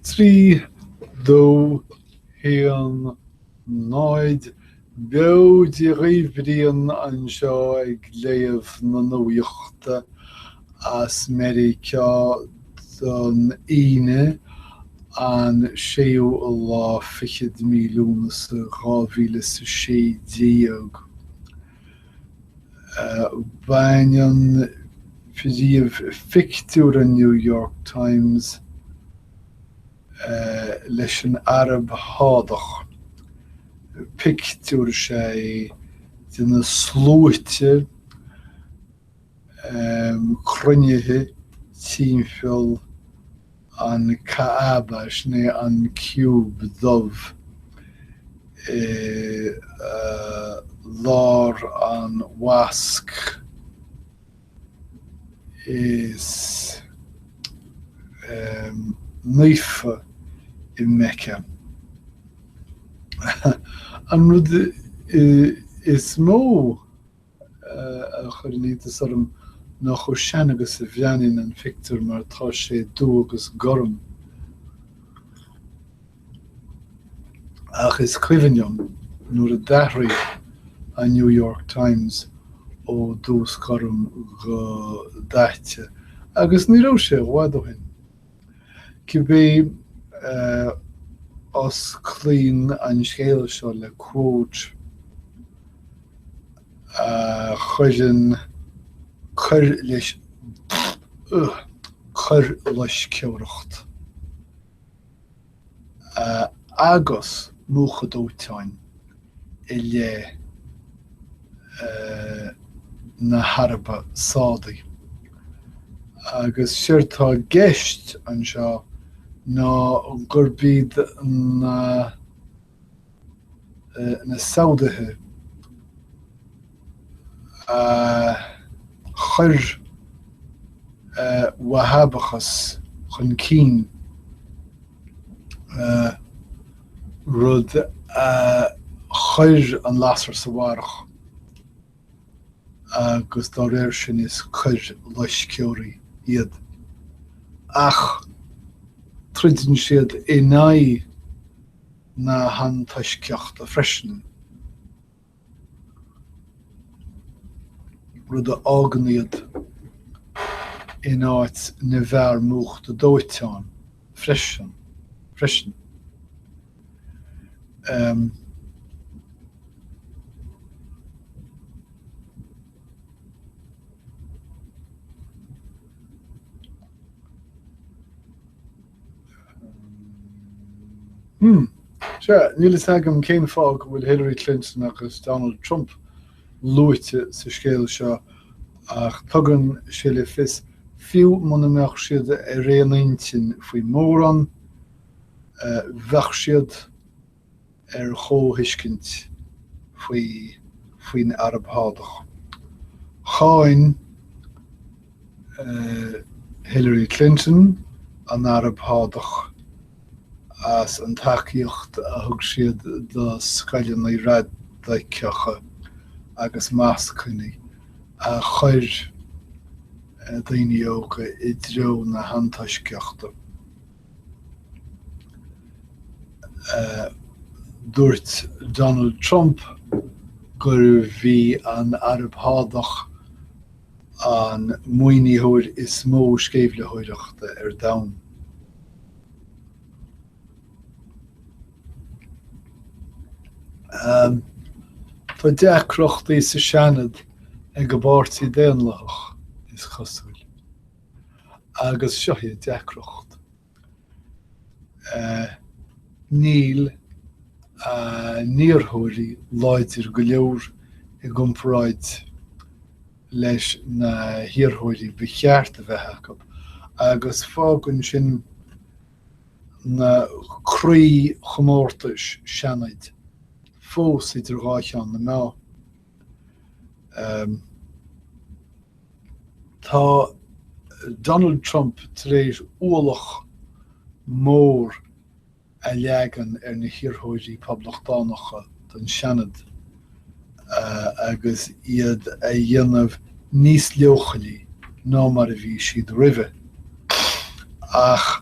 3, 2, 1, 0, Beo Dia dhaoibh, Brian anseo ag léamh na nuachta as Meiriceá don Aoine an séú lá fichead de mí Lúnasa 2016. Baineann príomhphictiúr an New York Times leis an Araib Shádach. Pictiúr is ea é de na sluaite cruinnithe timpeall an Kaaba, sin é an ciúb dubh i lár an mhosc is naofa i Mecca. An rud is mó a chuireann iontas orm ná chomh sean agus a bhreathnaíonn an phictiúr mar tá sé dubh agus gorm. Ach is cuimhin liom nuair a d'athraigh an New York Times ó dubh is gorm go daite, agus ní raibh sé i bhfad ó shin. Cibé, osclaíonn an scéal seo le quote a chuireann coirloisceoireacht agus múchadh dóiteáin i leith na hAraibe Sádaí. Agus séard tá i gceist anseo ná gurb iad na na Sabhdaithe a chuir Wahhabachas chun cinn, rud a chuir an lasair sa bharrach agus dá réir sin is coirloisceoirí iad. Ach troideann siad in aghaidh na hantoisceachta freisin, rud a fhágann iad in áit na bhfear múchta dóiteáin freisin. Freisin. Hmm. Sea, níl fhios agam cén fáth go bhfuil Hillary Clinton agus Donald Trump luaite sa scéal seo ach tugann sé le fios, fiú muna mbeadh siad ar aon intinn faoi mhórán, bheadh siad ar chomhthuiscint faoi faoin Araib Shádach. Cháin Hillary Clinton an Araib Shádach as an tacaíocht a thug siad do scoileanna radaiceacha agus mascanna a chuir daoine óga i dtreo na hantoisceachta. Dúirt Donald Trump gurbh í an Araib Shádach an maoinitheoir is mó sceimhlitheoireachta ar domhan. Tá deacrachtaí sa Seanad ag an bPáirtí Daonlathach, is cosúil. Agus seo í an deacracht. Níl a n-iarrthóirí láidir go leor i gcomparáid leis na hiarrthóirí ba cheart a bheith acu, agus fágann sin na croíchomórtais Seanaid fós idir dhá cheann na meá. Tá Donald Trump tar éis ualach mór a leagan ar na hiarrthóirí Poblachtánacha don Seanad agus iad a dhéanamh níos leochailí ná mar a bhí siad roimhe. Ach.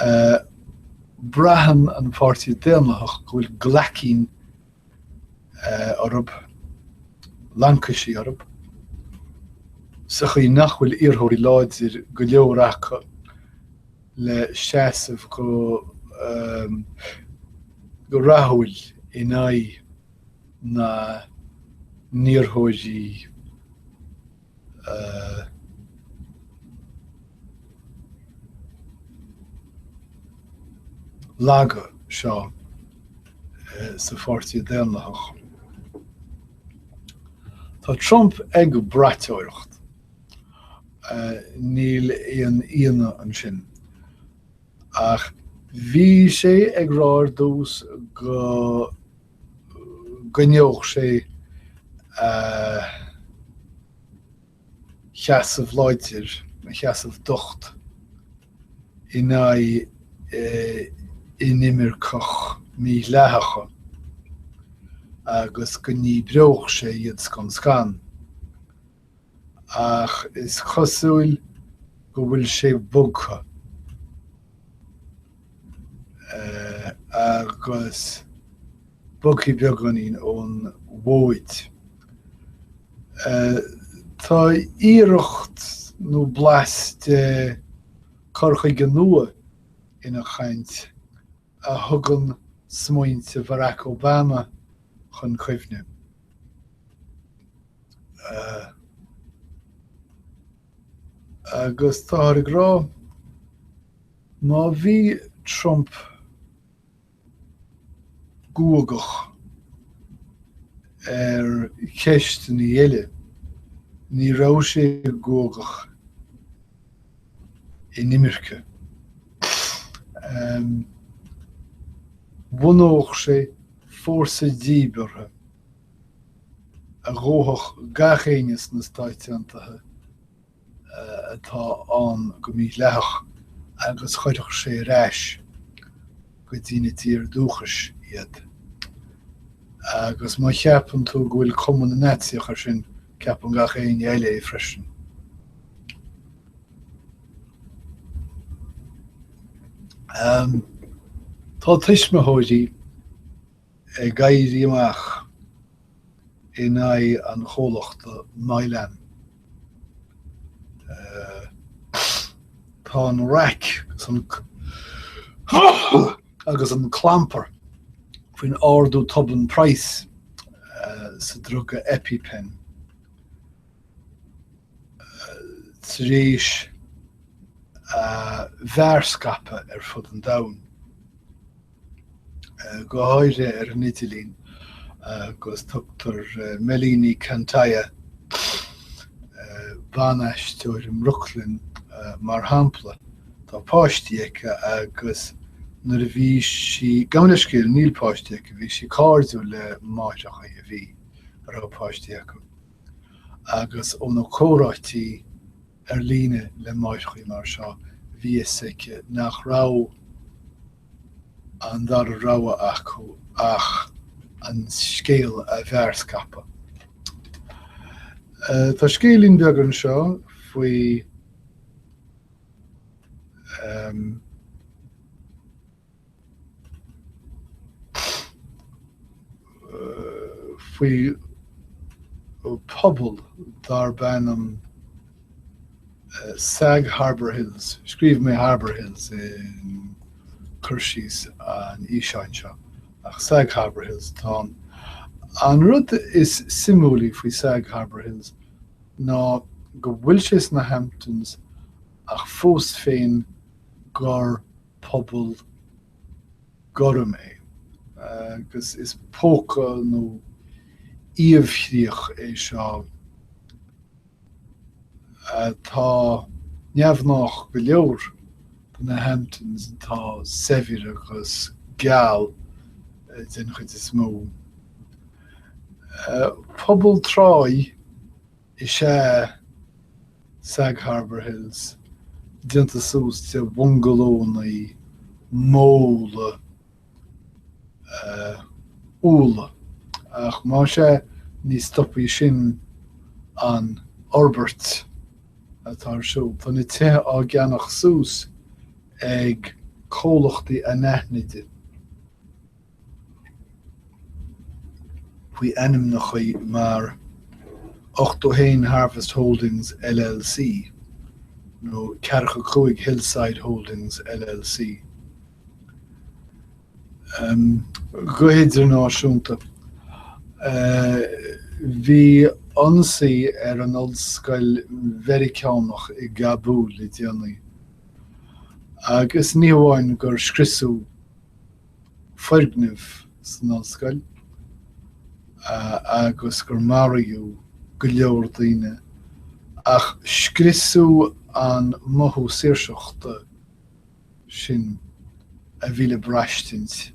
Braitheann an Páirtí Daonlathach go bhfuil glaicín orthu, laincisí orthu, sa chaoi nach bhfuil iarrthóirí láidir go leor acu le seasamh go go rathúil in aghaidh na n-iarrthóirí laga seo sa Pháirtí Daonlathach. Tá Trump ag braiteoireacht. Níl aon ionadh ansin. Ach bhí sé ag rá ar dtús go gcoinneodh sé a sheasamh láidir, a sheasamh docht in aghaidh inimirceach mídhleathacha agus go ndíbreodh sé iad scun scan. Ach is cosúil go bhfuil sé bogtha agus bogtha beagáinín ón bhfód. Tá iarracht nó blas de cur chuige nua ina chaint a thugann smaointe Barack Obama chun cuimhne. Agus táthar ag rá, má bhí Trump guagach ar cheisteanna eile, ní raibh sé guagach inimirce. Bhunódh sé fórsa díbeartha a ghabhfadh gach éinne sna Stáit Aontaithe atá ann go mídhleathach agus chuirfeadh sé ar ais go dtína dtír dúchais iad. Agus má cheapann tú go bhfuil cuma na Naitsíoch air sin, ceapann gach éinne eile é freisin. Tá tuismitheoirí ag éirí amach in aghaidh an chomhlachta Mylan. Tá an raic agus an clampar faoin ardú tobann praghais sa druga EpiPen tar éis a mhearscaipeadh ar fud an domhain. go háirithe ar an idirlíon, agus tugtar Melanie Cantaya, ban-aisteoir i mBrooklyn, mar shampla. Tá páistí aici agus nuair a bhí sí, gabh mo leithscéal, níl páistí aici, bhí sí cairdiúil le máithreacha a bhí, a raibh páistí acu, agus ó na comhráití ar líne le máithreacha mar seo, bhí a fhios aici nach raibh an dara rogha acu ach an scéal a mhearscaipeadh. Tá scéilín beag anseo faoi faoi phobal darb ainm Sag Harbor Hills. Scríobh mé Harbor Hills i gcur síos an fhíseáin seo, ach Sag Harbor Hills atá ann. An rud is suimiúlaí faoi Sag Harbor Hills ná go bhfuil sé sna Hamptons ach fós féin gur pobal gorm é, agus is póca nó iamhchríoch é seo atá neamhghnách go leor do na Hamptons atá saibhir agus geal den chuid is mó. Pobal trá is ea Sag Harbor Hills, déanta suas de bhungalónna móla umhala, ach más ea, ní stopfaidh sin an fhorbairt atá ar siúl. Tá na tithe á gceannach suas ag. Comhlachtaí anaithnide faoi ainmneacha mar 81 Harvest Holdings LLC nó 45 Hillside Holdings LLC. Go hidirnáisiúnta, bhí ionsaí ar an ollscoil Mheiriceánach i gCabúl le déanaí, agus ní hamháin gur scriosadh foirgneamh san ollscoil agus gur maraíodh go leor daoine, ach scriosadh an mothú saoirseachta sin a bhí le braistint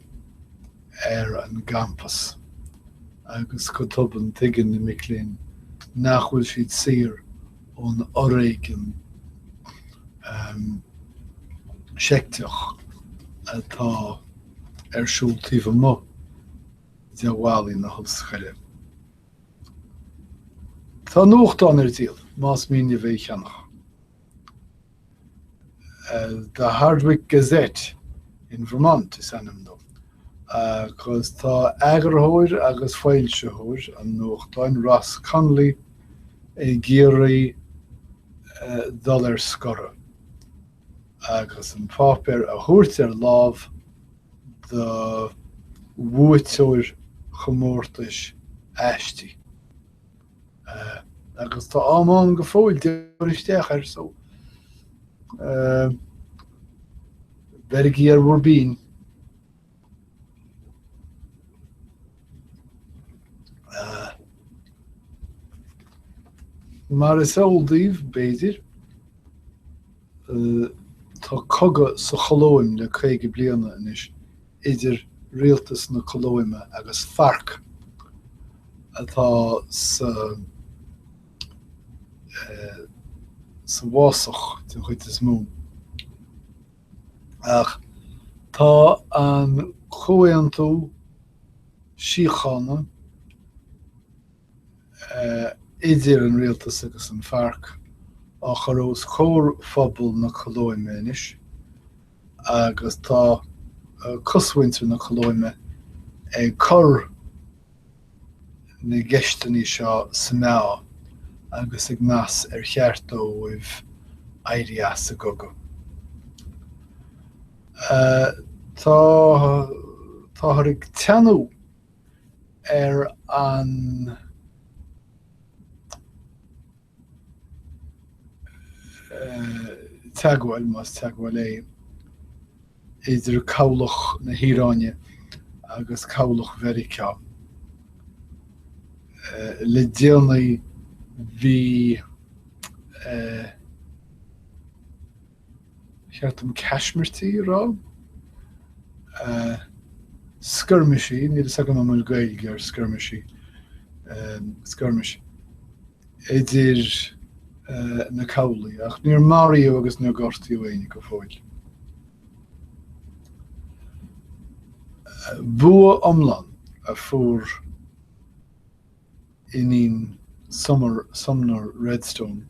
ar an gcampas agus go tobann tuigeann na mic léinn nach bhfuil siad saor ón fhoréigean seicteach atá ar siúl taobh amuigh de bhallaí na hollscoile. Tá nuachtán ar díol, más mian libh é a cheannach. The Hardwick Gazette in Vermont is ainm dó, agus tá eagarthóir agus foilsitheoir an nuachtáin, Ross Connolly, ag iarraidh dul ar scoradh agus an páipéar a thabhairt ar lámh do bhuaiteoir chomórtais aistí. Agus tá am ann go fóill cur isteach air so beirigí ar bhur bpinn. Mar is eol daoibh, b'fhéidir, tá cogadh sa Cholóim le 50 bliana anois idir rialtas na Colóime agus FARC atá sa sa bhfásach den chuid is mó. Ach tá an comhaontú síochána idir an rialtas agus an FARC á chur os comhair phobal na Colóime anois agus tá cosmhuintir na Colóime ag cur na gceisteanna seo sa meá agus ag meas ar cheart dóibh éirí as an gcogadh. Tá táthar ag teannadh ar an teagmháil, más teagmháil é, idir cabhlach na hIaráine agus cabhlach Mheiriceá. Le déanaí bhí. Cheart dom caismirtí a rá? Scirmisí, níl fhios agam an bhfuil Gaeilge ar skirmisí, skirmish, idir na cabhlaigh, ach níor maraíodh agus níor gortaíodh éinne go fóill. Bua iomlán a fuair iníon Summer, Sumner Redstone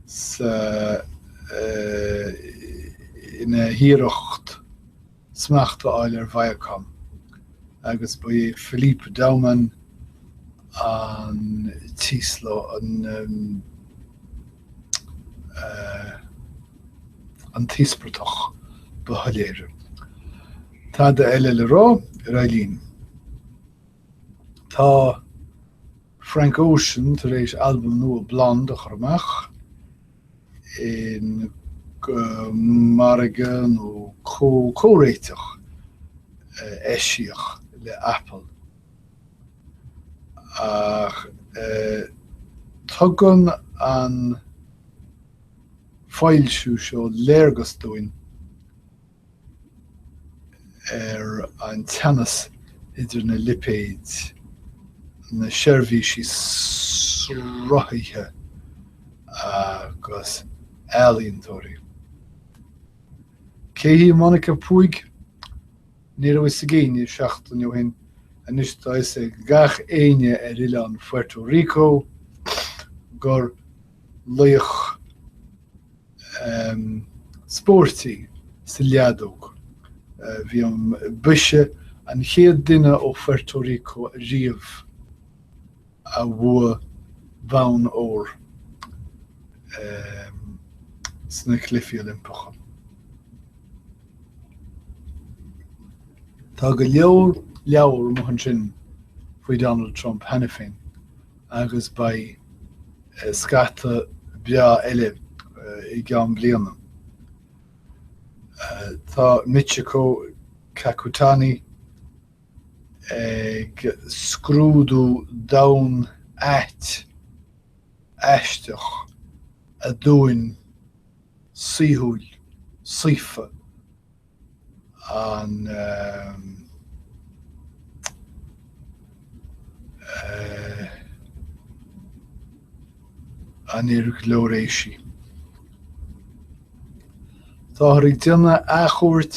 sa ina hiarracht smacht a fháil ar Viacom agus ba é Philippe Dauman an tíoslo an an t-íospartach ba shoiléire. Tada eile le rá ar aghaidh linn. Tá Frank Ocean tar éis albam nua Blonde a chur amach in margadh nó comhréiteach eisiach le Apple. Ach tugann an foilsiú seo léargas dúinn ar an teannas idir na lipéid, na seirbhísí sruthaithe agus ealaíontóirí. Cé hí Monica Puig? Ní raibh fhios ag éinne seachtain ó shin, anois tá fhios ag gach éinne ar oileán Phuerto Rico gur laoch spóirt í. sa leadóg. Bhí an, b'ise an chéad duine ó Phuerto Rico ariamh a bhuaigh bonn óir sna Cluichí Oilimpeacha. Tá go leor leabhar amuigh ansin faoi Donald Trump cheana féin agus beidh scata breá eile i gceann bliana. Tá Michiko Kakutani ag scrúdú domhan ait, aisteach, aduain, saoithiúil, saofa an an fhir ghlóiréisigh. Táthar ag déanamh athchuairt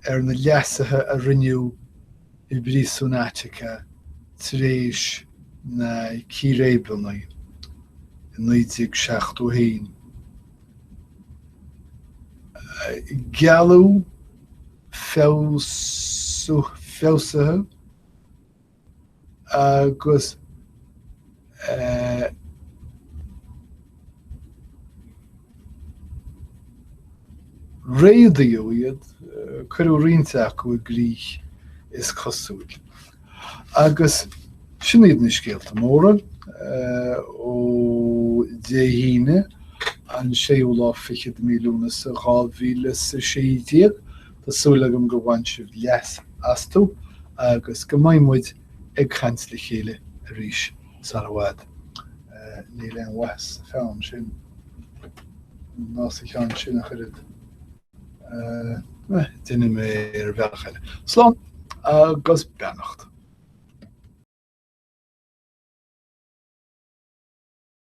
ar na leasuithe a rinneadh i bpríosún Attica tar éis na círéibeanna i 1971. Gealladh feabhsuithe agus réadaíodh iad, cuireadh roinnt acu i gcrích, is cosúil. Agus sin iad na scéalta móra ó Dé hAoine, an séú lá fichead de mí Lúnasa 2016. Tá súil agam gur bhain sibh leas astu agus go mbeidh muid ag caint le chéile arís sar i bhfad. Níl aon mhaitheas sa pheann sin, ná sa cheann sin ach oiread. Déanfaidh mé ar bhealach eile. Slán agus beannacht.